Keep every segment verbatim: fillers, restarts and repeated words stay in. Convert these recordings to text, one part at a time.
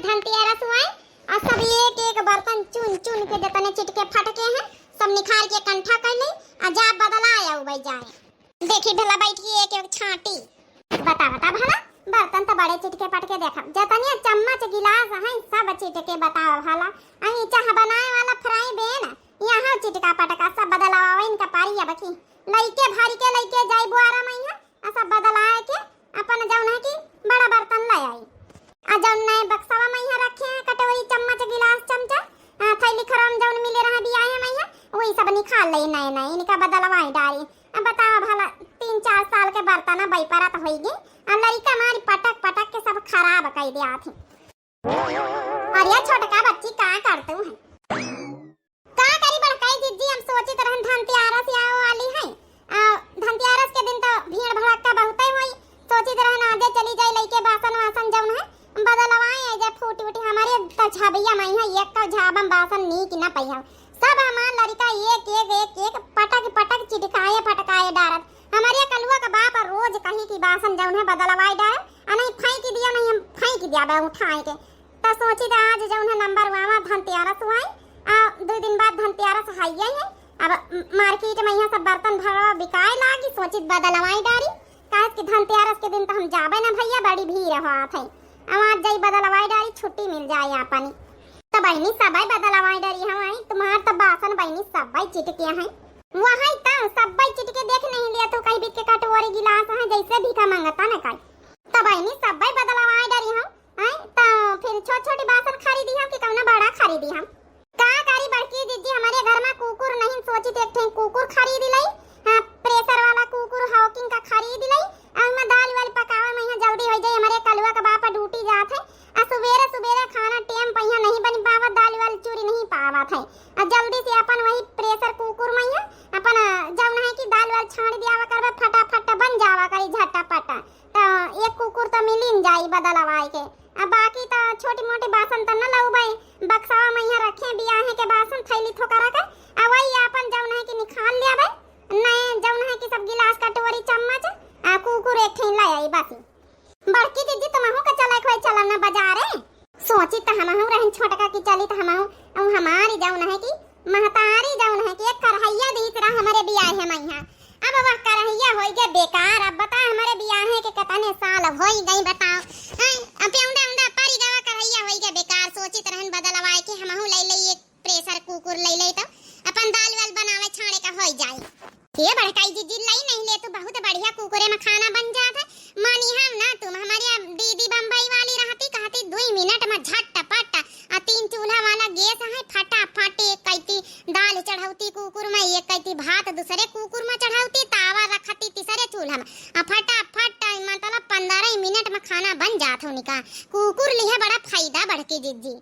धनतेरस हुआ है, और सब एक एक बर्तन चुन चुन के जतने चिटके फटके हैं, सब निखार के कंठा कर ले, और जा बदलाए आउ भाई जाए। देखी भला बैठ के एक एक छाटी। बता बता भला, बर्तन तो बड़े चिटके पटके देखा, जतने चम्मच गिलास हैं सब चिटके। बताओ भला, अहीं चाह बनाए वाला फ्राई बेन, यहाँ चिटका पटका सब बदलावा इनका पारी अब की। लइके भर के लइके जाई बुआरा मइहाँ, आ सब बदलाए के अपन जौन है कि बड़ा बर्तन ले आई। आ जौन नए बक्सवा मइहाँ रखे हैं, कटोरी, चम्मच, गिलास, चमचा, आ, थैली खरम जौन मिले रहा बियाहे मइहाँ, वही सब निकाल ले नए नए, इनका बदलवाई डारी। अब बताओ भला, तीन चार साल के बर्तन अब परत होई गई, आ लड़का मारी पटक पटक के सब खराब कर दिया थी। अरे छोटका बच्ची, का करतू है? का करी बड़काई जिज्जी, हम सोचित रहन धनतेरस आवे वाली है। आ, धनतेरस के दिन तो भीड़ भड़क्का बहुते होई। सोचित रहन आजे चली जाई लइके बासन वासन जौन है, बदलवाए आ जाए फूटी उटी। हमारे तो झाबिया मइहाँ एक का झाबम बासन नीक न पइहौ। सब हमार लड़का एक, एक, एक, एक पटक, पटक चिटकाए, फटकाए डारत। हमारे कलुआ का बाप रोज कही कि बासन जौन है बदलवाए डारे, आ नहीं फेंक दिया, नहीं हम फेंक दिया बे उठाए के। त सोची त आज जौन है नंबर वावा धनतेरस हुआ है, आ, दो दिन बाद धनतेरस है ही है। अब म-, मार्केट मइहाँ सब बर्तन भरवा बिकाए लागी, सोची त बदलवाई डारी, काहे कि धनतेरस के दिन तो हम जाबे ना भैया, बड़ी भीड़ होत है। अब आज जाई बदलवाई डारी, छुट्टी मिल जाए आपनी। त बहिनी, सबई बदलवाई डारी हम आई, तुम्हार त बासन बहिनी सबई चिटके हैं। वही त सबई चिटके, देख नहीं लिया तो कहीं बीच के कटोरी गिलास है, जैसे भीखा मांगता न काई। त बहिनी, सबई बदलवाई डारी हम, हैं? त फिर छोट छोटी बासन खरीदी हम कि कौना बड़ा खरीदी हम? का करी बड़की जिज्जी, हमारे घर में कुकुर नहीं, सोची त एक ठे कुकुर खरीद लई। हाँ, प्रेशर वाला कुकुर हॉकिंग का खरीद लई। आ ओमा दाल वाल पकावे मइहाँ जल्दी हो जाई। हमारे कलुआ का बाप ड्यूटी जात है, आ सुबेरे सुबेरे खाना टेम पइहाँ नहीं बन पावत, दाल वाल चूरी नहीं पावत है। आ जल्दी से अपन वही प्रेशर कुकुर मइहाँ अपन, आ, जौन है कि दाल वाल छान दियावा करबे, फटाफट बन जावा करी झटापट। त एक कुकुर त मिलिन जाई बदलवाए के। आ बाकी त छोटी मोटी बासन त न लउबे, बक्सवा मइहाँ रखे बियाहे के बासन थैली थोकरा के, आ वही आपन जौन है कि निकाल लेबे, नए जौन है कि सब गिलास कटोरी चम्मच, आ कुकुर एक ठे ले आई बस। बड़की जिज्जी, तुमहू के चले के होई, चला ना बाजारे। सोची त हमहू रहन छोटका की चली त हमहू, अब हमारी जौन है कि महतारी जौन है कि एक करहैया दीत रहा हमरे बियाहे मइहाँ। अब वह करहैया होई गे बेकार। अब बता, हमरे बियाहे के कितने साल होई गई बताओ। हैं? अब पेउंदा उंदा परी गवा, करहैया होई गे बेकार। सोचित रहन बदलवाए के हमहू ले ले एक प्रेशर कुकुर ले ले तो अपन दाल वाल बनावे छाड़े का होई जाए। ये बड़काई जिज्जी, लाई नहीं ले तू, बहुत बढ़िया कुकुरे में खाना बन जात है। मानी हम ना तुम, हमारी अब दीदी बम्बई वाली रहती, कहती दुई मिनट में झटपट, आ तीन चूल्हा वाला गैस है, फटाफट एक कैती दाल चढ़ौती कुकुर में, एक कैती भात दूसरे कुकुर में चढ़ौती, तावा रखती तीसरे चूल्हा में, आ फटाफट मतलब पन्द्रह मिनट में खाना बन जात है उनका। कुकुर लिहे बड़ा फायदा बड़की जिज्जी।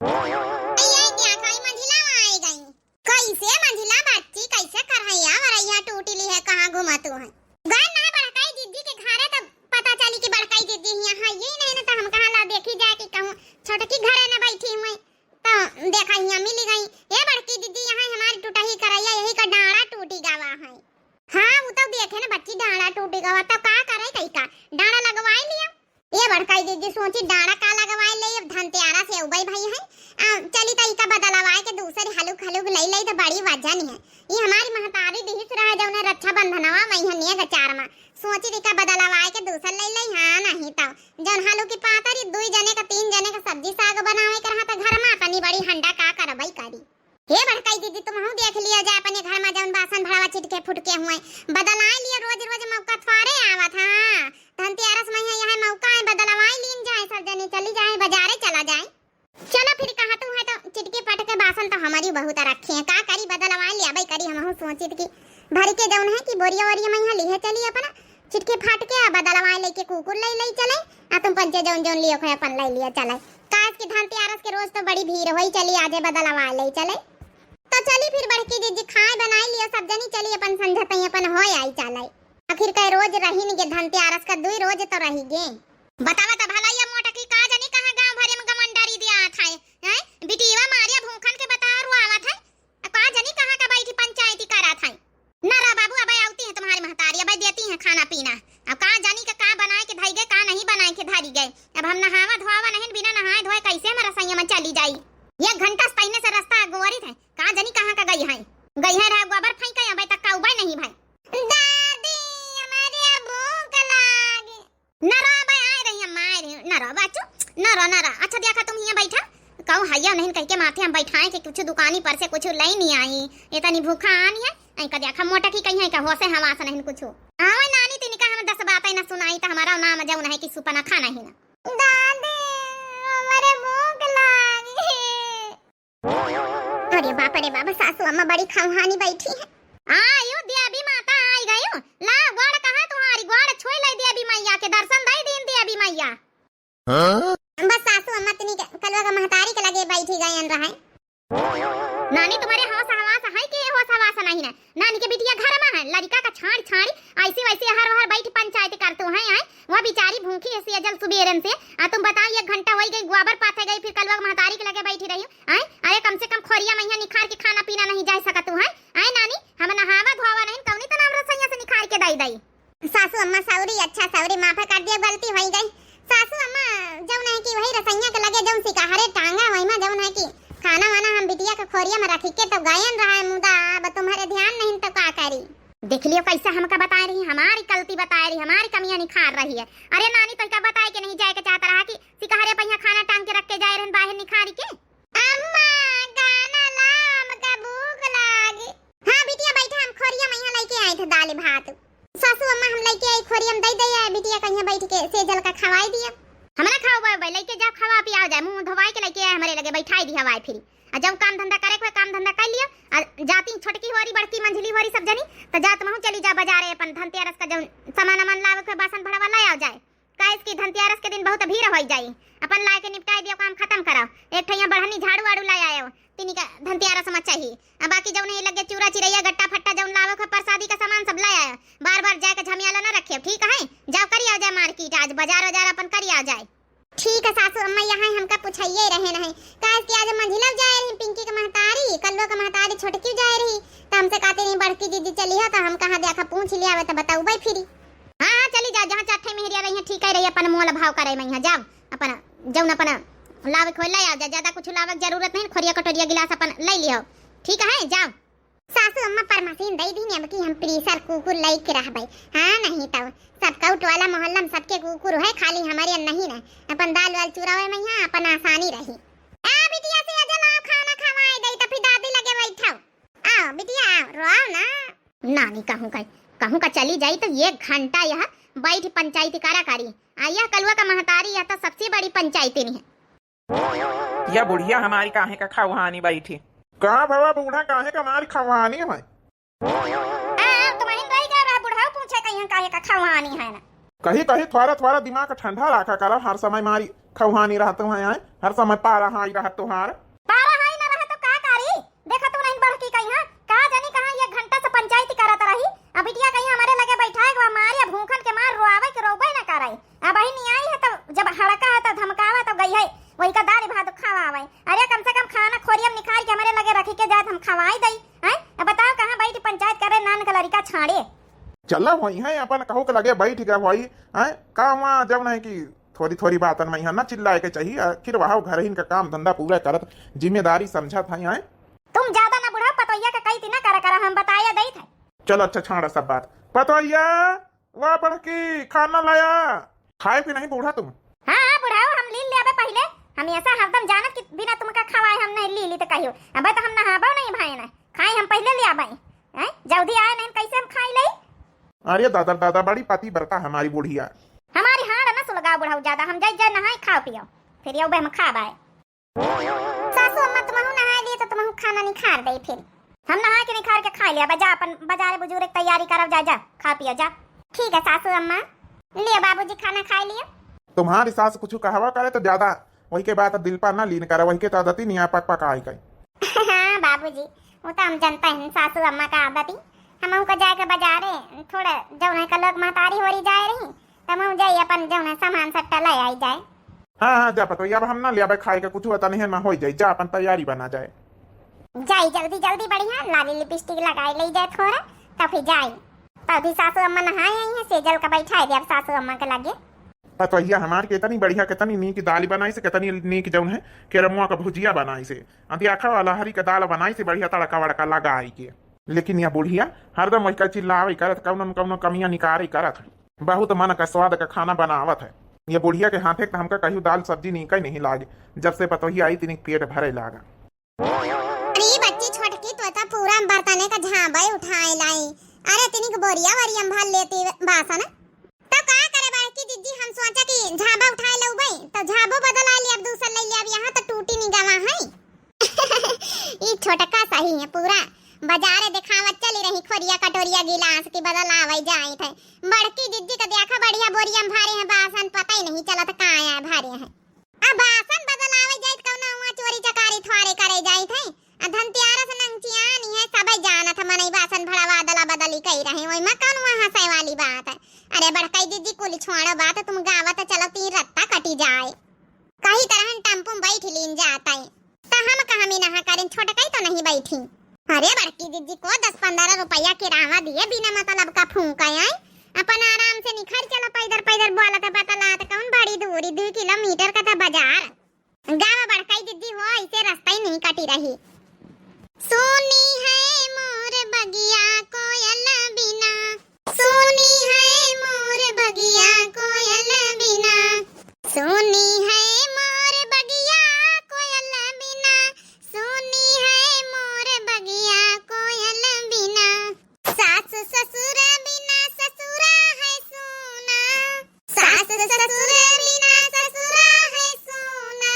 आई, आई, क्या खाई मंझिला आई गई। कैसे मंझिला बच्ची, कैसे करहैया वरैया टूटी लिहे, कहाँ घुमा तू है? गए ना बड़काई जिज्जी के घरे तो पता चली कि बड़काई जिज्जी हियाँ है, यही नहीं ना तो हम कहाँ ला देखी जाए कि कहूँ छोटकी घरे न बैठी हुई। तो देखा हियाँ मिली गई। ये बड़की जिज्जी, यहाँ हमारी टूटही करैया, यही का डाँड़ा टूटी गवा है। हाँ, वो तो देखे ना बच्ची, डाँड़ा टूटी गवा, तो का करे कही का? डाँड़ा लगवाई लिया। ये बड़काई जिज्जी सोची डाँड़ा का लगवाए ले, अब धनतेरस से उबई भई है। आ, चली त इका बदलवाए के दूसरी हलुक हलुक ले ले त बड़ी वजन है। ये हमारी महतारी दिहिस रहे जौने रक्षाबंधनवा मइहाँ नेग चार मा। सोची इका बदलवाए के दूसर ले ले, हाँ नहीं तो जौन हलुकी पातरी दुई जने का तीन जने का सब्जी साग बनावे के रहा त घर मा अपनी बड़ी हंडा का करबई करी। हे बड़काई जिज्जी, तुमहू देख लिया जा अपने घर मा जौन बासन भड़वा चिटके फुटके हुए, बदलाए लिया, रोज रोज मौका थोड़े आवत है। धनतेरस मइहाँ यह मौका है, बदलवाए लीन जाए, सब जने चली जाए, बाजारे चला जाए। चलो फिर, कहा तू है तो चिटके पटके बासन तो हमारी बहुत रखे हैं, का करी, बदलवाए लिया भाई करी। हमहू सोचित कि भर के जौन है कि बोरिया वोरिया मइहाँ लिहे चली अपना चिटके फाटके, आ बदलवाए लेके कुकुर ले ले चले, आ तुम पंचे जौन जौन लियो खोए अपन ले लियो चले। काहे कि धनतेरस के रोज तो बड़ी भीड़ होई, चली आजे बदलवाए ले चले। तो चली फिर बड़की जिज्जी, खाए बनाए लियो सब जनी, चली अपन संझतई अपन होए आई चले। आखिर कई रोज रही नी गे, धनतेरस का दुई रोज तो रही गे। बतावा तो भला ये मोटकी का जनी कहाँ गाँव भरे में गमंडरी दिया था, हैं? बिटिया मारिया भूखन के बता रुआवत है। आ का जानी कहाँ का बैठी पंचायती करा था। ना रा बाबू, अब आवती है तुम्हारी महतारी, अब देती है खाना पीना। अब का जानी का, का बनाए के धई गए, का नहीं बनाए के धरी गए। अब हम नहावा धोवा नहीं, बिना नहाए धोए कैसे हम रसोइया में चली जाई? एक घंटा से पहले से रास्ता अगोरित है, का जानी कहाँ का गई है। गई है रहा गोबर फेंके, अबे तक का उबे नहीं भाई। दादी, हमारे भूख लागी। न रो बे, आए रही हम, आए रही। न रो बाचू, न रो, न रो। अच्छा देखा तुम हियाँ बैठा, कहूँ हइया नहीं कह के माथे हम बैठाए कि कुछ दुकानी पर से कुछ ले नहीं आई। ये तनी भूखा आनी है, ऐ का देखा मोटा की कहीं है का होसे हवास नहीं कुछ। आवे नानी तिनका हम दस बातें न सुनाई त हमारा नाम जौन है कि सुपना खाना ही ना। दादी, हमारे भूख लागी। अरे बाप रे बाप, सासू अम्मा बड़ी खौहानी बैठी है। आयो देवी माता आई गयो। ला गोड़ कहाँ तुम्हारी, गोड़ छुई ले देवी मैया के, दर्शन दे दीन देवी मैया। हाँ? बस सासू अम्मा तनी के कलवा का महतारी के लगे बैठी गयन रहे। नानी तुम्हारे होश हवास है कि होश हवास नहीं ना? नानी के बिटिया घर में है, लड़का का छाड़ी छाड़ी ऐसी वैसी हर हर बैठ पंचायत करतू है, आए? वह बेचारी भूखी है सेजल सुबेरन से। आ तुम बताओ, एक घंटा वही गई, गोबर पाथे गई, फिर कलवा महतारी के लगे बैठी रही, आए? अरे कम से कम खोरिया मैया निखार के खाना पीना नहीं जा सकतू है, आए नानी? हम नहावा धोवा नहीं, कौनी तो नाम रसोइया से निखार के दई दई। सासू अम्मा सौरी, अच्छा सौरी, माफ कर दिया, गलती होई गई। सासू अम्मा, जौन है कि वही रसोइया के लगे जौन सिकहरे टांगा, वही में जौन है कि खाना वाना हम बिटिया के खोरिया में रखी के तो गयन रहा है, मुदा अब तुम्हारे ध्यान नहीं तो का करी। देख लियो कैसे हमका बताए रही, हमारी गलती बताए रही, हमारी कमियां निखार रही है। अरे नानी, तो क्या बताए के नहीं जाए के चाहता रहा कि सिकहरे पहिया खाना टांग के रख के जाए रहन बाहर निखारी के? अम्मा, खाना ला, हमका भूख लागी। हाँ बिटिया, बैठा, हम खोरिया में यहाँ लेके आए थे दाल भात। सासू अम्मा, हम लेके आई खोरिया में, दे दे, बिटिया कहीं बैठ के सेजल का खवाई दिया। हमरा खाओ बे, बे, लेके जा, खवा पियाओ जाए, मुंह धोवाई के लेके आए, हमरे लगे बैठाई दिया हवाई फिरी। आ जब काम धंधा करे के काम धंधा कर लियो। आ जाती छोटकी होरी, बड़की मंझली होरी सब जनी, तो जात महू चली जा बाजारे, अपन धनतेरस का जौन सामान अमान लावे के, बासन भड़वा ले आओ जाए। काहे कि धनतेरस के दिन बहुत भीड़ होई जाई। अपन लाए के निपटाए दियो, काम खत्म कराओ। एक ठैया बढ़नी झाड़ू वाड़ू लाए आयो, तिनी का धनतेरस में चाही। आ बाकी जौन ये लगे चूरा चिरैया गट्टा फट्टा जौन लावे के प्रसादी का सामान सब लाए आयो। बार बार जाए के झमियाला न रखे, ठीक है? जाओ करी आओ जाए मार्केट, आज बाजार वाजार अपन करी आओ जाए। ठीक है सासू अम्मा, यहाँ हमका पुछाइए रहे नहीं, काहे कि आज मंझिला जाए रही पिंकी के महतारी, कल्लो के महतारी छोटकी जाए रही, तो हमसे कहते नहीं बड़की दीदी चली हो, तो हम कहाँ देखा पूछ लिया आवे तो बताऊबे फिरी। हाँ, हाँ, चली जा, जहाँ चार ठे मेहरिया रही हैं, ठीक है रही, अपन मोल भाव करे में यहाँ जाओ, अपन जौन अपन लावे खोए ले आओ जा, ज्यादा कुछ लावे के जरूरत नहीं, खोरिया कटोरिया गिलास अपन ले लियो, ठीक है, जाओ। सासू अम्मा परमसीन दई दीन, अब की हम प्रेशर कुकुर लई के रहबे। हाँ, नहीं तो सब कौट वाला मोहल्ला में सबके कुकुर है, खाली हमारे नहीं ना। अपन दाल वाल चुरावे में यहाँ अपन आसानी रही। ए बिटिया से अजल आओ, खाना खवाए दई, तो फिर दादी लगे बैठो। आओ बिटिया, आओ, रोआओ ना। नानी कहूँ का, कहूँ का चली जाई तो एक घंटा यह बैठ पंचायती करा करी। आ यह कलुआ का महतारी, यह तो सबसे बड़ी पंचायती नहीं है। या बुढ़िया हमारी काहे का खौहानी बैठी? का भवा बूढ़ा, काहे का हमारी खौहानी है? आ, तुम्हारी रही गया रहा, बुढ़ाऊ पूछे कहीं काहे का खौहानी है ना। कही कही थोड़ा थोड़ा दिमाग ठंडा रखा करो, हर समय मारी खौहानी रहत है, आए? हर समय पारा हाई रहत तोहार। पारा हाई ना रहे तो का करी? देखा तू नहीं बढ़ की कहीं, हाँ? का जानी कहाँ एक घंटा से पंचायती करत रही। अब बिटिया कहीं हमारे लगे बैठाए के बा, मारे भूखन के मार रोआवे के रोबे ना करे। अब वही नहीं आई है तो जब हड़का है तो धमकावा तो गई है, वही का दाल भात खावा आवे। अरे कम से कम खाना खोरियम निकाल के हमारे लगे रखी के जात हम खवाई दई, हैं? अब बताओ कहाँ बैठी पंचायत करे, नान का लड़का छाड़े। चला वही है अपन कहू के लगे बैठ गया वही, हैं? का वहाँ जब नहीं कि थोड़ी थोड़ी बातन में यहाँ ना चिल्लाए के चाहिए, आखिर वहाँ घर ही इनका काम धंधा पूरा करत जिम्मेदारी समझत है, हैं? तुम ज्यादा ना बुढ़ाओ, पतोहिया के कई दिना करा करा हम बताया दई थे। चलो अच्छा छाड़ा सब बात। पतोहिया, वाह बड़की, खाना लाया। खाए भी नहीं बूढ़ा तुम? हाँ, हाँ, बुढ़ाओ, हम लील ले आबे पहिले। हम ऐसा हरदम जानत कि बिना तुमका खवाए हम नहीं लीली तो कहियो। अबे तो हम नहाबो नहीं भाई ना। खाए हम पहिले ले आबे। हैं? जल्दी आए नहीं, कैसे हम खाई ले? अरे दादा, दादा, बड़ी पति बरता हमारी बुढ़िया। हमारी हाड़ ना सुलगाओ बुढ़ाओ ज्यादा, हम जाई जाए नहाए खाओ पियो। फिर यो बे हम खा बाए। सासू अम्मा, तुमहू नहाए लिए तो तुमहू खाना निखार दे फिर। हम नहा के निखार के खा लिया, बजा अपन बाजारे बुजुर्ग तैयारी करब, जा, जा, खा पियो, जा। ठीक है सासू अम्मा, लियो बाबूजी खाना खाए लियो। तुम्हारी सास कुछ कहवा करे तो ज्यादा वही के बात दिल पर ना लीन करे, वही के तो आदत ही नहीं है पक पकाई के। हाँ बाबूजी, वो तो हम जानते हैं सासू अम्मा का आदत ही। हम उनको जाए के बाजारे थोड़ा जौन है कलोक महतारी होरी जाए रही, तब हम जाई अपन जौन है सामान सट्टा ले आई जाए। हाँ, हाँ, जा पतोहिया, अब हम ना ले आबे खाए के कुछ होता नहीं है, ना होई जाई, जा अपन तैयारी बना जाए। जाई जल्दी जल्दी बढ़िया लाली लिपस्टिक लगाई ले जाए थोड़ा, तब फिर जाई। तब भी सासू अम्मा नहाए आई हैं, सेजल का बैठाए दे अब सासू अम्मा के लगे। पतोहिया हमार केतनी बढ़िया, केतनी नीक दाल बनाइस, केतनी नीक जौन है केरमुआ का भुजिया बनाइस, अदियाखा वाला हरी का दाल बनाइस, बढ़िया तड़का वड़का लगाई के। लेकिन या बुढ़िया हरदम वही का चिल्लावे करत, कौनो न कौनो कमियां निकारे करत है। बहुत मन का स्वाद का खाना बनावत है। ये बुढ़िया के हाथे त हमका कहियो दाल सब्जी नीक नहीं लागे। जब से पतोहिया आई, तिनिक पेट भरे लागा। अरे बच्ची छोटकी, तो ता पूरा बर्तने का झांबे उठाए लाई। अरे तिनिक बोरिया वरिया में भर लेती बासन। तो का करे बड़की दीदी, हम सोचा कि झांबा उठाए लउबे, तो झांबो बदला लिया, अब दूसर ले लिया, अब यहाँ तो टूटी निगवा है। ई छोटका सही है, पूरा बाजारे देखावत चली रही खोरिया कटोरिया गिलास की बदलावे जाइत है। बड़की दीदी का देखा बढ़िया बोरिया में भरे हैं बासन, पता ही नहीं चलत का आया है भरे हैं। अब बासन बदलावे जाइत कौनो हुआ चोरी चकारी थोड़े करे जाइत है। आ धनतियारस नंगचियानी है, सबे जानत है मनई बासन भड़वा दला बदली कई रहे, ओइमा कौन हुआ हंसे वाली बात है। अरे बड़कई दीदी कुल छोड़ो बात, तुम गावत चलो तीन रत्ता कटी जाए। कही तरहन टेम्पू में बैठ लीन जात है। त हम कहाँ में नहा करें, छोटकई तो नहीं बैठी। अरे बड़की दीदी को दस पन्द्रह रुपया किराया दिए, बिना मतलब का फूंक आए। अपन आराम से निखर चला, पैदर पैदर बोलत बतलात कौन बड़ी दूरी, दू किलोमीटर का था बाजार। गावा बड़कई दीदी हो, ऐसे रास्ता ही नहीं कटी रही। सोनी है मोर बगिया कोयल बिना, सोनी है मोर बगिया कोयल बिना, सोनी है मोर बगिया कोयल बिना, सोनी है मोर बगिया कोयल बिना। सास ससुर बिना ससुरा है सूना, सास ससुर बिना ससुरा है सूना।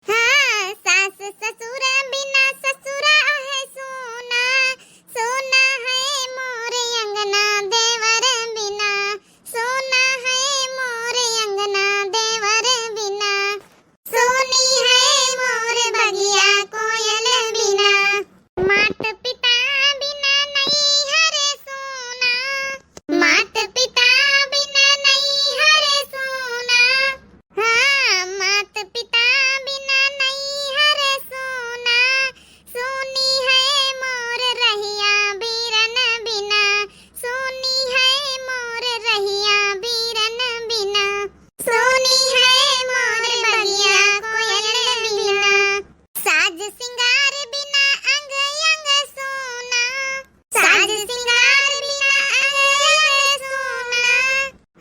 हाँ, सास ससुर बिना ससुरा है सूना। सोना है मोर अंगना देवर बिना, सोना है मोर अंगना देवर बिना, सोनी है मोर बगिया कोयल बिना। मात पिता बिना नैहर सूना, मात पिता बिना नैहर सूना। हाँ, मात पिता बिना नैहर सूना। सोनी है मोर रहिया बीरन बिना, सोनी है मोर रहिया बीरन बिना। सोनी है मोर बगिया कोयल बिना। साज सिंगार बिना अंग अंग सूना, साज सिंगार बिना अंग अंग सूना।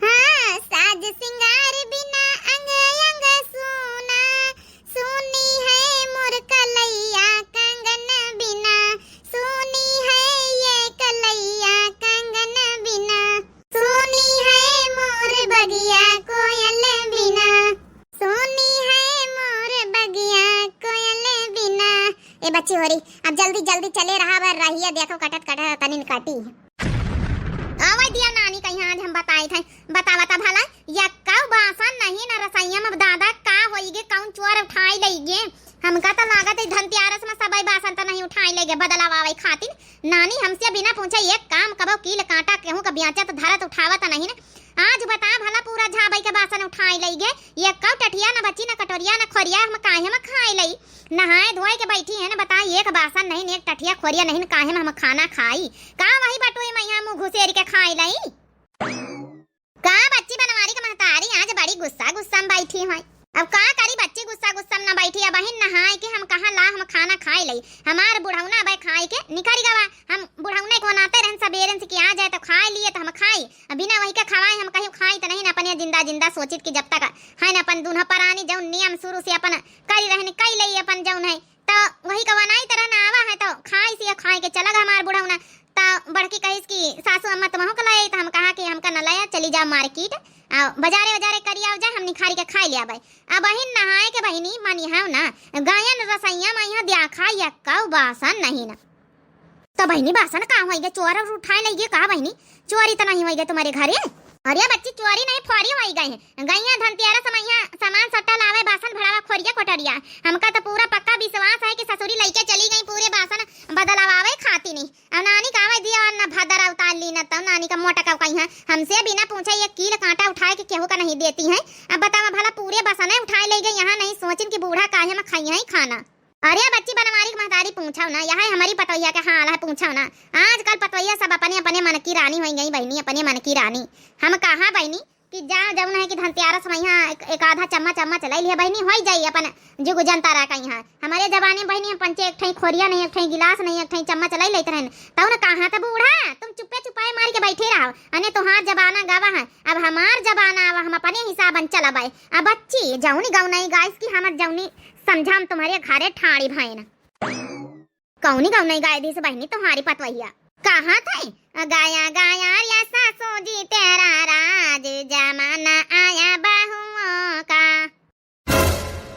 हाँ, साज सिंगार बिना अंग अंग सूना। सोनी है मोर कलैया कंगन बिना, सोनी है ये कलैया कंगन बिना। सोनी है मोर बगिया कोयल बिना, सोनी है मोर बगिया कोयल बिना। ए बच्ची होरी, अब जल्दी जल्दी चले रहा, अब रहिया देखो कटत कटत तनिन काटी। आवे दिया नानी कहीं आज हम बताइत है, बतावा त भला, यक्का बासन नहीं न रसोइया में, दादा का होइगे, कौन चोर उठाई लइगे? हमका त लागत है धनतियारस में सबई बासन त नहीं उठाई लइगे बदलावावे खातिर। नानी हमसे बिना पूछे एक काम कबो कील कांटा केहू का ब्याचत धरत उठावत नहीं न। आज बता भला पूरा झाबई के बासन उठाई लइगे, यक्का टठिया न बची न कटोरिया न खोरिया हम काहे में खाई लई? नहाए धोए के बैठी है न, बता एक बासन नहीं न एक टठिया खोरिया नहीं न काहे में हम खाना खाई? का वही बटुई में यहाँ मुँह घुसेर के खाई लई? का बच्ची बनवारी के महतारी आज बड़ी गुस्सा गुस्सा में बैठी है। अब का करी बच्ची गुस्सा गुस्सा में ना बैठी, अब बहिन नहाए के हम कहाँ ला हम खाना खाए लई। हमार बुढ़ौना अब खाए के निकल गवा। हम बुढ़ौना को नाते रहन सबेरन से कि आ जाए तो खाए लिए तो हम खाई, अब बिना वही के खवाए हम कहीं खाई तो नहीं ना, अपने जिंदा जिंदा सोचित कि जब तक है ना अपन दूल्हा परानी जौन नियम शुरू से अपन करी रहन कई लई अपन जौन है तो वही का बनाई तरह ना आवा है तो खाई से खाए के चला गवा हमार बुढ़ौना। त बड़की कहिस कि सासू अम्मा तुमहू के लाए, त हम कहा कि हमका न लाया, चली जाओ मार्केट, आ, बाजारे बाजारे करी आओ जा, हम निखारी के खाई ले आवे। अब बहिन नहाए के बहिनी मानी हाव ना, गायन रसैया में यहाँ द्याखा यक्का बासन नहीं ना। तो बहिनी बासन का होइगे, चोर और उठाए लइगे का बहिनी? चोरी तो नहीं होइगे तुम्हारे घरे? अरे बच्ची चोरी नहीं फोरी होइगे हैं। गैया धनतियारा समैया सामान सट्टा लावे, बासन भरावा खोरिया कोटरिया। हमका तो पूरा पक्का विश्वास है कि ससुरी लइके चली गई पूरे बासन बदलवावे खाती नहीं। अब नानी का आवे दिया और न भदर उतार ली न तो नानी का मोटा का कहीं है। हमसे बिना पूछे एक कील कांटा उठाए के केहू का नहीं देती है। अब बतावा भला पूरे बसने उठाए ले गई यहाँ नहीं सोचिन कि बूढ़ा काहे में खाई है खाना। अरे बच्ची बनवारी के महतारी पूछो ना, यह हमारी पतोहिया के हाल है पूछो ना। आजकल पतोहिया सब अपने अपने मन की रानी होई गई बहिनी, अपने मन की रानी। हम कहाँ बहिनी कि जा, जौन है कि धनतेरस में यहाँ एक, एक आधा चम्मच, चम्मच लइ लिहे बहिनी, होइ जाई अपन जुग जंतारा का यहाँ। हमरे जमाने में बहिनी हम पंचे एक ठई खोरिया नहीं, एक ठई गिलास नहीं, एक ठई चम्मच लइ लेत रहन। तौ न कहा त बूढ़ा, तुम चुप्पे चुपाए मार के बैठे रहो। अने तोहार जमाना गवा है, अब हमार जमाना, अब हम अपने हिसाबन चलबै। अब बच्ची, जौनी गौनई गाइस कि हमर जौनी समझा हम तुम्हरे घरे ठाड़ी भैन। कौनी गौनई गाय दीस बहिनी तुम्हारी पतवहिया? कहा थे, गाया गाया रे सासू जी तेरा राज, जमाना आया बहुओं का।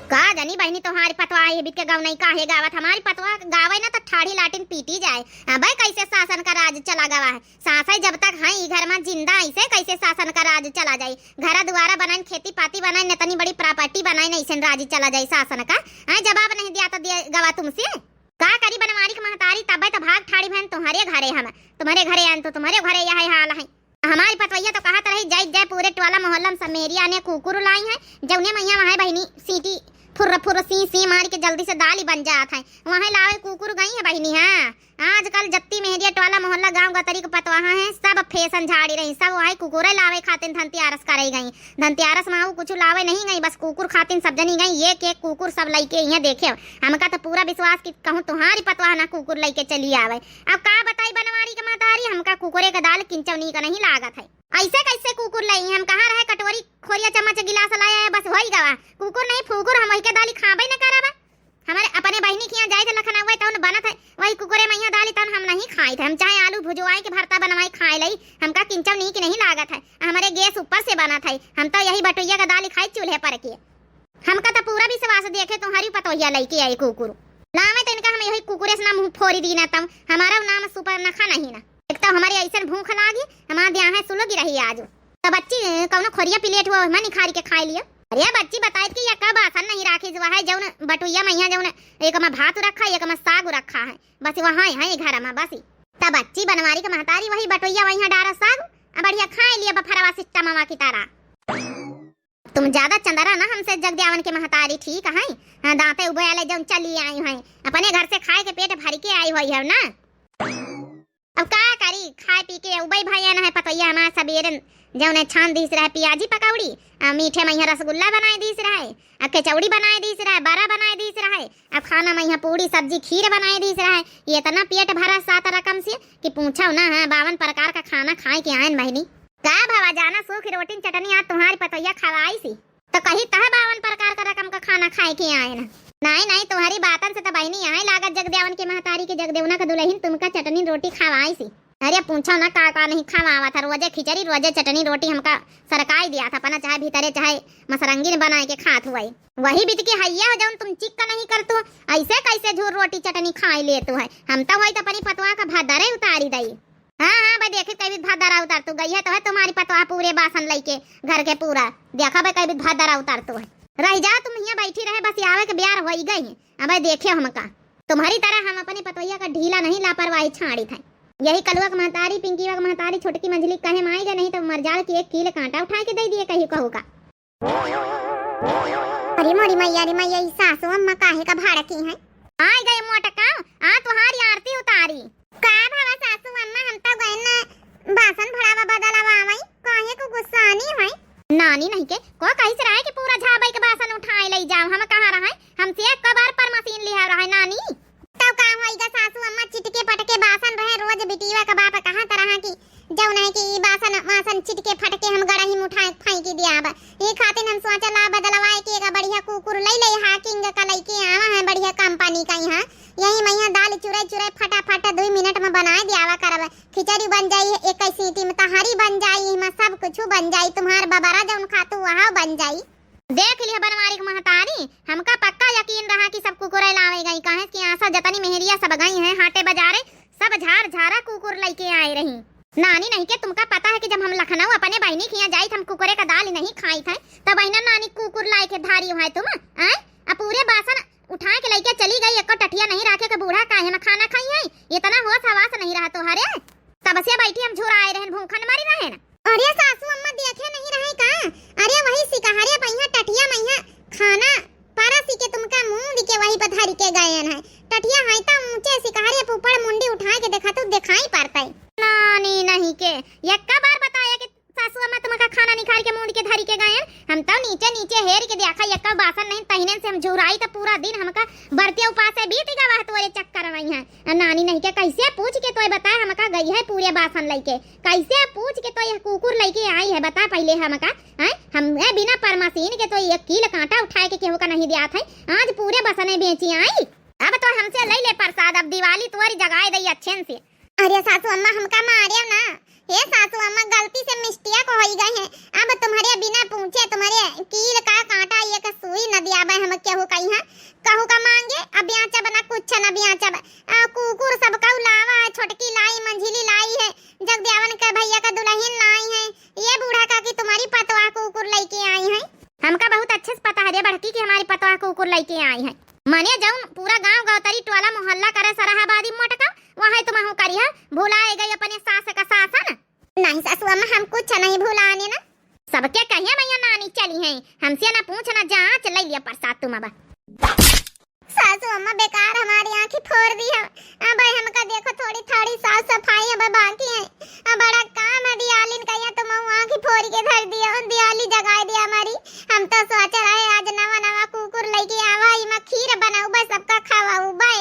का जानी बहिनी तुम्हारी पतवा ये बित के गौनई काहे गावत, हमारी पतवा गावे ना तो ठाड़ी लाटिन पीटी जाए। अबे कैसे सासन का राज चला गवा है, सासै जब तक हैं ई घर में जिंदा, ऐसे कैसे सासन का राज चला जाई? घर दुआरा बनाइन, खेती पाती बनाइन, इतनी बड़ी प्रॉपर्टी बनाइन, ऐसे राज चला जाई सासन का? हैं, जवाब नहीं दिया तो दिया गवा तुमसे। का करी बनवारी के महतारी, तबे तो भाग ठाड़ी भैन तुम्हरे घरे हम, तुम्हरे घरे आन तो तुम्हरे घरे यह हाल है। हमारी पतवैया तो कहत रही, जाई जाए पूरे टोला मोहल्ला में सब मेहरिया ने कुकुर लाई है, जौने मैया वहाँ बहिनी सीटी फुर्र फुर्र सी सी मार के जल्दी से दाल ही बन जात है, वहाँ लावे कुकुर गई है बहिनी। हाँ, आजकल जत्ती मेहरिया टोला मोहल्ला गांव गतरी के पतवाहा है, सब फैशन झाड़ी रही, सब वही कुकुरे लावे खातिर धनतेरस करे गई। धनतेरस में ऊ कुछ लावे नहीं गई, बस कुकुर खातिर सब जनी गई, एक एक कुकुर सब लइके यहाँ देखे। हमका तो पूरा विश्वास कि कहूँ तुम्हारी पतवाह ना कुकुर लइके चली आवे। अब का बताई बनवारी के महतारी, हमका कुकुरे के दाल किंचौ नीक नहीं लागत है। ऐसे कैसे कुकुर लई, हम कहाँ रहे कटोरी खोरिया चम्मच गिलास लाया है, बस होई गवा। कुकुर नहीं फूकुर, हम वही के दाली खाबे न करब। हमारे अपने बहिनी के यहाँ जाए थे लखनऊ, तौन बनत है, वही कुकुरे में यहाँ दाली तौन हम नहीं खाई थे। हम चाहे आलू भुजवाई के भरता बनवाई खाए लई, हमका किंचौ नीक नहीं लागत है। हमारे गैस ऊपर से बनत है, हम तो यही बटुइया का दाली खाई चूल्हे पर के। हमका तो पूरा विश्वास देखे तुम्हारी पतोहिया लइके आई कुकुर। लावे तो इनका हम यही कुकुरे से ना मुँह फोरी दी ना तम, हमारा नाम सुपर्णखा नहीं ना। एक तो हमारे ऐसन भूख लागी, हमार द्याहे सुलगी रही आज। तो बच्ची, कौनो खोरिया प्लेट हुआ, मैं निखारी के खाए लियो। अरे बच्ची, बताइत कि यक्का बासन नहीं राखी जुआ है, जौन बटुइया में यहाँ जौन एक में भात रखा है, एक में साग रखा है, बस वहाँ है घर में बस। तो बच्ची बनवारी के महतारी वही बटुइया वहीं डारा साग, आ बढ़िया खाए लियो बफरवा सिस्टमवा की तरह। तुम ज्यादा चंदरा ना हमसे जगद्यावन के महतारी, ठीक है? हाँ, दांते उबे आले जौन चली आई हैं, अपने घर से खाए के पेट भर के आई हुई है ना। अब का करी, खाए पी के उबई भैया ना है पतोहिया हमार सबेरे जौने छान दीस रहे पियाजी पकौड़ी, आ मीठे में यहाँ रसगुल्ला बनाए दीस रहे, आ कचौड़ी बनाए दीस रहे, बड़ा बनाए दीस रहे, अब खाना में यहाँ पूड़ी सब्जी खीर बनाए दीस रहे। ये इतना पेट भरा सात रकम से कि पूछो ना, हाँ, बावन प्रकार का खाना खाए के आयन बहिनी। का भवा जाना सूखी रोटी चटनी आज तुम्हारी पतोहिया खवाई सी। तो कही तह बावन प्रकार का रकम का खाना खाए के आए ना। नहीं, नहीं, तुम्हारी बातन से तो बहिनी यहाँ लागत जगदेवन के महतारी के जगदेवना का दुल्हन तुमका चटनी रोटी खवाई सी। अरे पूछो ना का का नहीं खवावा था, रोजे खिचड़ी, रोजे चटनी रोटी हमका सरकाई दिया था, अपना चाहे भीतरे चाहे मसरंगी ने बनाए के खात हुआ। वही बीत के हैया हो जौन तुम चिक का नहीं कर तू, ऐसे कैसे झूर रोटी चटनी खाए ले तू है। हम तो वही तो अपनी पतवा का भदरे उतारी दई। हाँ, हाँ, भाई, देखी, कई बित भात दरा उतार तू गई है, तो है तुम्हारी पतवा पूरे बासन लइके घर के पूरा। देखा भाई, कई बित भात दरा उतार तू है। रह जा, तुम हियाँ बैठी रहे, बस आवे के ब्यार होई गई है। अब देखे हमका, तुम्हारी तरह हम अपनी पतवैया का ढीला नहीं, लापरवाही छाड़ी था। यही कलुआ के महतारी, पिंकीवा के महतारी, छोटकी मंझली कहे माई गए नहीं तो मर जाल की एक कील कांटा उठा के दे दिए कहीं कहू का। अरे मोरी मैया रे मैया, ई सासू अम्मा काहे का भाड़की हैं? आय गए मोटका, आ तुम्हारी आरती उतारी। का भवा सासू अम्मा, हम तो गए न बासन भड़ावा बदलवा आवई, काहे को गुस्सानी है? नानी नहीं के, को कहिस रहे कि पूरा झाबई के बासन उठाए लई जाओ, हम कहाँ रहे? हमसे एक कबार पर मशीन लिहा रहे नानी। तब का होई गा सासू अम्मा, चिटके पटके बासन रहे, रोज बिटिया का बाप कहत रहा कि जौन है कि ई बासन वासन चिटके फटके हम गड़ही में उठाए फेंकी दियाब। ई खातिर हम सोचा ला बदलवाए के एगो बढ़िया कुकुर लई ले, हाकिंग का लइके आवा है बढ़िया कंपनी का यहाँ। यही मैया दाल चुरे चुरे फटाफट दुई मिनट में बनाए दियावा करब। खिचड़ी बन जाई, एक सीटी में तहारी बन जाई, इमा सब कुछ बन जाई, तुम्हार बबरा जौन खातू वहाँ बन जाई। देख लिह बनवारी के महतारी, हमका पक्का यकीन रहा कि सब कुकुरे लावे गई, काहे कि आसा जतनी मेहरिया सब गई हैं हाटे बाजारे, सब झार झारा कुकुर लइके आए रही। नानी नहीं के, तुमका पता है कि जब हम लखनऊ अपने बहिनी के यहाँ जाई, त हम कुकुरे का दाल नहीं खाई थे, तब बहिना नानी कुकुर लाए के धारी हुआ तुम, आए? अब पूरे बासन उठा के लइके चली गई, एको टठिया नहीं राखे के बूढ़ा काहे में खाना खाई है? इतना होश हवास नहीं रहा तोहरे? तब से बैठी हम झुराए रहन, भूखन मरी रहन। अरे सासू अम्मा देखे नहीं रहे का? अरे वही सिकहरे पहिया टठिया मैया खाना परसी के तुमका मूंद के वही पर धर के गए हैं। टठिया है तो ऊंचे सिकहरे पे ऊपर मुंडी उठा के देखा तो दिखाई पड़ता है। नानी नहीं के, यक्का बार बताया कि सासू अम्मा तुमका खाना निकाल के मूंद हम तो नीचे नीचे हेर के देखा, एक्का बासन नहीं, तहिने से हम झुराई तो पूरा दिन हमका बरतिया उपासे बीत गवा है तोरे चक्कर में है। आ नानी नहीं के कैसे पूछ के तोय बताए हमका गई है पूरे बासन लइके, कैसे पूछ के तोय कुकुर लइके आई है बता पहिले हमका, हैं? हम ए बिना परमसीन के तोय एक कील कांटा उठाए के केहू का नहीं दियात है, आज पूरे बसने बेची आई। अब तो हमसे लइ ले प्रसाद, अब दिवाली तोरी जगाए दई अच्छे से। अरे सासू अम्मा, हमका मारियो ना। हे सासू अम्मा, गलती से mistake होई गए हैं। अब तुम्हरे बिना पूछे तुम्हरे कील का कांटा एक सुई न दियाबे हम केहू कहीं है। कहू का मांगे, अब ब्याचब ना कुछ न ब्याचब। आ, कुकुर सब कहू लावा है, छोटकी लाई, मंझिली लाई है, जगदेवन के भैया का दुल्हन लाई है। ये बूढ़ा काकी तुम्हारी पतवा कुकुर लइके आई है। हमका बहुत अच्छे से पता है रे बड़की कि हमारी पतवा कुकुर लइके आई है। मने जउन पूरा गांव गौतरी टोला मोहल्ला करे सरहाबादी मोटका, वहाँ तुमहू करिहा, भुलाए गई अपने सास का शासन। नहीं सासू अम्मा, हम कुछ नहीं भुलाने ना। सबके कहिए मैया नानी चली हैं, हमसे ना पूछ ना जांच, लइ लिया प्रसाद तुम अब। सासू अम्मा बेकार हमारी आँखी फोर दी है। अब हमका देखो थोड़ी थोड़ी साफ सफाई अब बाकी है। अब बड़ा काम है दियालिन का, या तुमहू आँखी फोर के धर दिया, दियाली जगाए दिया हमारी। हम तो सोच रहे आज नवा नवा कुकुर लइके आवा, इमा खीर बनाऊ बस सबका खवाऊ बे।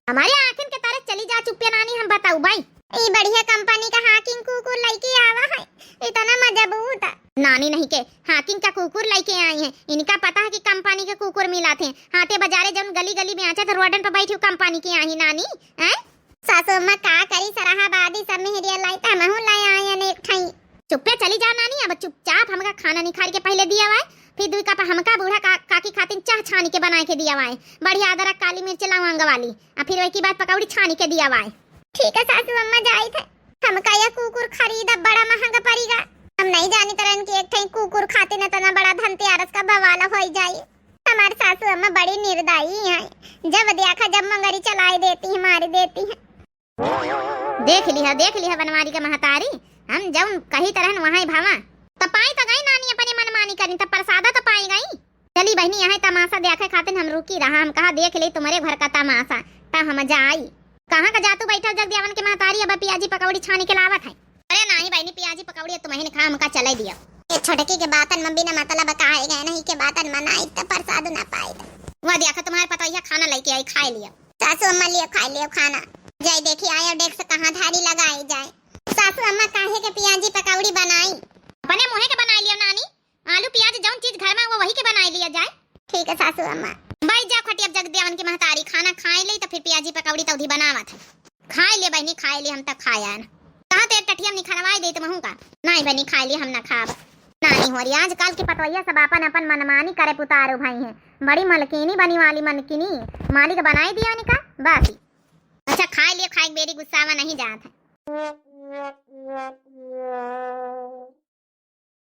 हमारे आँखिन के तारे चली जा चुप्पे नानी, हम बताऊ भाई। ई बढ़िया कंपनी का हाकिंग कुकुर लइके आवा है, इतना मजबूत। नानी नहीं के हाकिंग का कुकुर लइके आई है, इनका पता है कि कंपनी के कुकुर मिला थे। हाटे बाजारे जउन गली गली में आचे तो रोडन पर बैठी कंपनी के आई नानी, हैं? सासू अम्मा का करी, सरहाबादी सब मेहरिया लाई त हमहू लाई आयन एक ठाई। चुप्पे चली जा नानी, अब चुपचाप हमका खाना निखार के पहिले दिया वाए, फिर दुई कप हमका बूढ़ा का, काकी खातिन चाह छानी के बनाए के दिया वाए, बढ़िया अदरक काली मिर्च लवंग वाली, आ फिर वही की बाद पकौड़ी छानी के दिया वाए। ठीक है सासू अम्मा, जाई थे। हमका यह कुकुर खरीदा बड़ा महंगा पड़ीगा। हम नहीं जानी तरन कि एक ठे कुकुर खातिन इतना बड़ा धनतेरस का बवाल होई जाई। हमार सासू अम्मा बड़ी निर्दयी हैं, जब देखा जब मंगरी चलाई देती है, मारी देती है। देख लिहा, देख लिहा बनवारी के महतारी, हम जउन कही तरहन वहाँ भवा। त पाई त गई नानी अपने मनमानी करी, त प्रसादा त पाई गई। चली बहिनी, यहाँ तमाशा देखे खातिर हम रुकी रहा, हम कहा देख ले तुम्हरे घर का तमाशा, त हम जाई। कहाँ का जातू बैठल जगदेवन के महतारी, अब पियाजी पकौड़ी छानी के लावत है। अरे नाही बहिनी, पियाजी पकौड़ी तुम्हें खा, हमका चले दिया। ये छोटकी के बातन में बिना मतलब का आए गए नहीं के बातन में ना आई त प्रसाद ना पाए। वह देखा तुम्हारे पतोहिया खाना लइके आई, खाए लिया। सासू अम्मा लियो, खाए लियो खाना। जाई देखी आयो डेस्क कहाँ धारी लगाई जाए। सासू अम्मा काहे के पियाजी पकौड़ी बनाई? अपने मुँहे के बनाई लियो नानी। आलू पियाज जउन चीज घर में वो वही के बनाई लिया जाए। ठीक है सासू अम्मा। बाई जा खटिया जगदेवन की महतारी खाना खाए ले तो फिर पियाजी पकौड़ी तौधी बनावत है। खाए ले बहिनी, खाए ले, हम त खाया न। कहा तो एक टठिया निखरवाए दे तुमहू का। नहीं बहिनी, खाए ले, हम ना खाब। नानी हो रही आजकल की पतोहिया सब अपन अपन मनमानी करे पुतारू भाई हैं। बड़ी मलकिनी बनी वाली मलकिनी, मालिक बनाई दिया निका, बस। अच्छा खाए ले, खाए के बेरी गुस्सावा नहीं जात है।